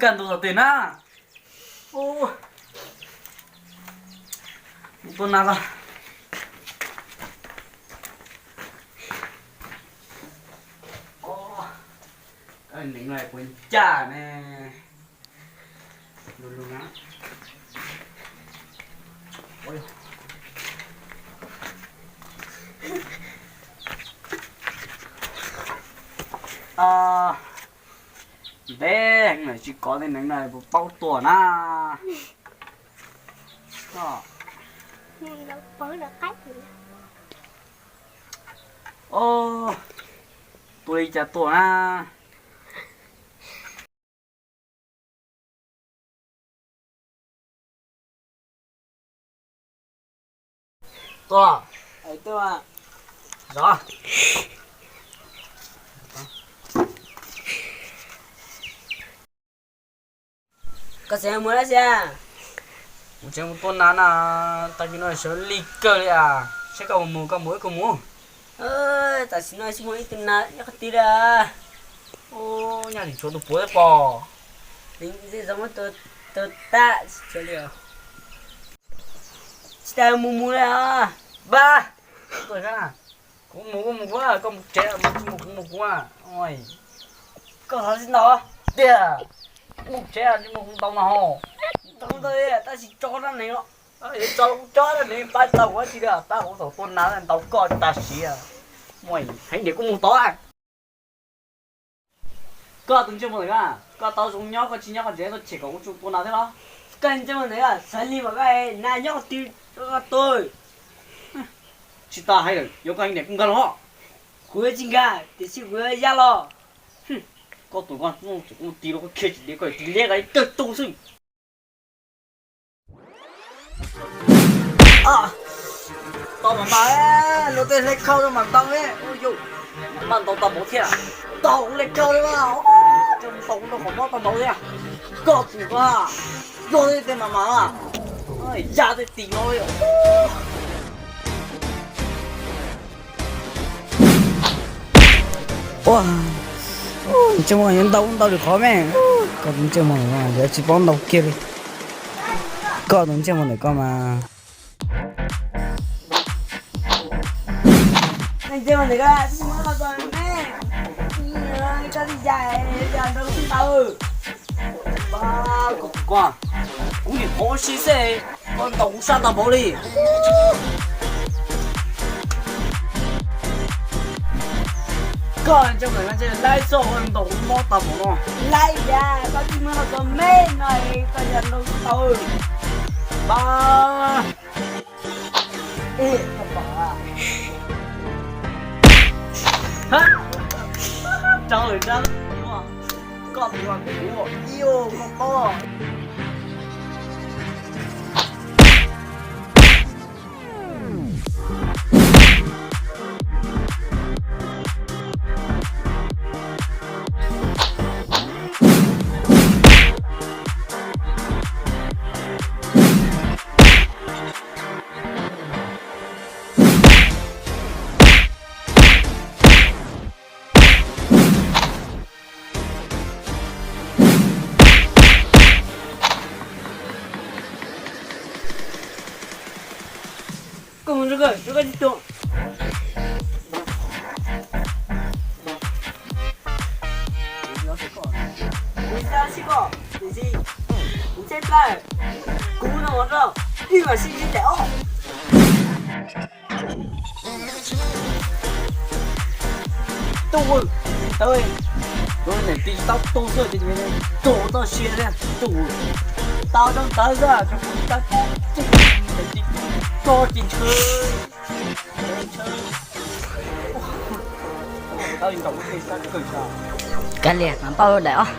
Ntu tom twg na? Mus tua nas los. Neev no puas ncaj ne? Lug lug na. Ntev heev lawm tsis kov tej neev no puas paub tua na. Tua li cas tua na? Tua. Zov. Koj tseem mus dab tsi? Kuv tseem mus tua nas na, tag kis no sawv lig kawg li as. Saib koj mus mus, koj mus wb kuj mus. Tam sim no tsis muaj ib tug nas nyob qhov twg li. Nyaj tim tshuav tus puav thiab pom. Tsis tau, tsis tas mus mus li os. Npab, kuv mus kuv mus kuv, koj mus tsev mus tsis mus kuv mus kuv. Koj thov tsis ntaus tiag, mus tsev tsis mus kuv ntaus mas ho. Ntaus ntau tab sis tso rab neev los. Tso kuv tso rab neev pab tau kuv tsis li, pab kuv thaum tua nas ntaus koj tas siv. Muaj heev niam kuv mus tod. Koj tus ntsej muag ntawm koj, koj tau zoo nyob koj tsis nyob koj tseem tuaj cheem kom kuv tsum tua nas thiab los? Koj ntsej muag ntawm koj, xav li mas koj nas nyob qhov twg koj tua. Tsis tas hais lawm, yuav koj heev niam kuv nkag los. Kuv yuav tsis nkag, tiam sis kuv yuav ya los. Koj tus koj kuv tig los koj khiav tsis diav koj tig liab koj ib tawg tu xwb. Tau mas mas, luag tej hle khau rau mas ntau ne. Mas ntaus tau npaum thiab, tau kuv hle khau li mas, tau kuv rau qhov mob tau npaum thiab. Koj tus koj, luag tej tej mas mas, ya tej tis no li. Ua, ntsej muag yuav ntau ntau lwm qhov me. Koj tus ntsej muag ntawm koj yuav tsis paub ntau kiag li. Koj tus ntsej muag ntawm koj mas. Ntsej muag ntawm koj tsis muaj qhov txog me. Koj tsis ya, ya nrau ntawd. Koj, kuv nim qhuav ua si xwb, koj ntaus kuv sab tag npaum li. Koj ntsej muag ntawm koj ntsej laib xwb, koj ntaus kuv mob tag npaum no. Laib yam, koj tsis muaj qhov txog me no, koj ya nrau ntawd. Npab. Rau lawm, rau lawm. Koj tus koj tus, ib ua koj pob. Koj mus rau koj, rau koj tsis tuaj. Kuv tsis tau sib koj, tiam sis kuv tshaib plab, kuv no mus rau, wb mam sib ntsib daim ob. Tub, tawv, kuv niam tij tsis tau tu xwb ces kaum txoj sia thiab tub. Tau rau ntawd xwb, rau kuv tab tsis niam tij ko ces ntshaw, ntshaw. Kav liam, mas npaj daim ob.